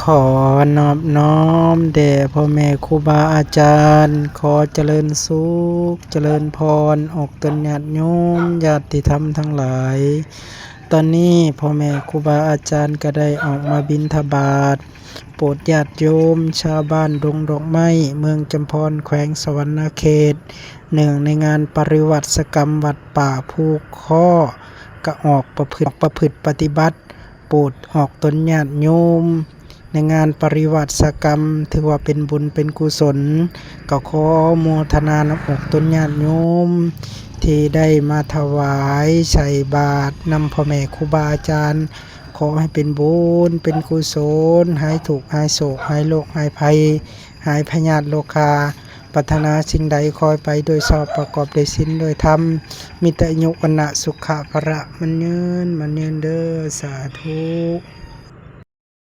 ຂໍນອບນ້ອມແດ່ພໍ່ແມ່ຄູບາອາຈານ, ຂໍຈະເລີນສຸກຈະເລີນພອນອອກຕົນຍາດໂຍມ ຍາດຕິທຳທັງຫຼາຍ. ຕອນນີ້ພໍ່ແມ່ຄູບາອາຈານກໍໄດ້ອອກມາບິນທະບາດ ໂປດຍາດໂຍມຊາວບ້ານດົງດອກໄມ້ ເມືອງຈຳພອນ ແຂວງສະຫວັນນະເຂດ ເນື່ອງໃນງານປະລິວັດສະກຳວັດປ່າພູຄໍ້ ກະອອກປະພຶດ ປະພຶດປະຕິບັດ ໂປດອອກຕົນຍາດໂຍມ ໃນງານປະລິວັດສະກຳ ຖືວ່າເປັນບຸນເປັນກຸສົນ. ກໍຂໍໂມທະນານຳອອກຕົນຍາດໂຍມ ທີ່ໄດ້ມາຖວາຍໃສ່ບາດນຳພໍ່ແມ່ຄູບາອາຈານ. ຂໍໃຫ້ເປັນບຸນເປັນກຸສົນ, ຫາຍທຸກຫາຍໂສກ ຫາຍໂລກຫາຍໄພ ຫາຍພະຍາດໂລຄາ. ປາດຖະໜາສິ່ງໃດຂໍໃຫ້ໄປໂດຍຊອບ ປະກອບດ້ວຍສິນດ້ວຍທຳ ມີແຕ່ອາຍຸວັນນະສຸຂະພະລະໝັ້ນຍືນ ໝັ້ນຍືນເດີ ສາທຸ.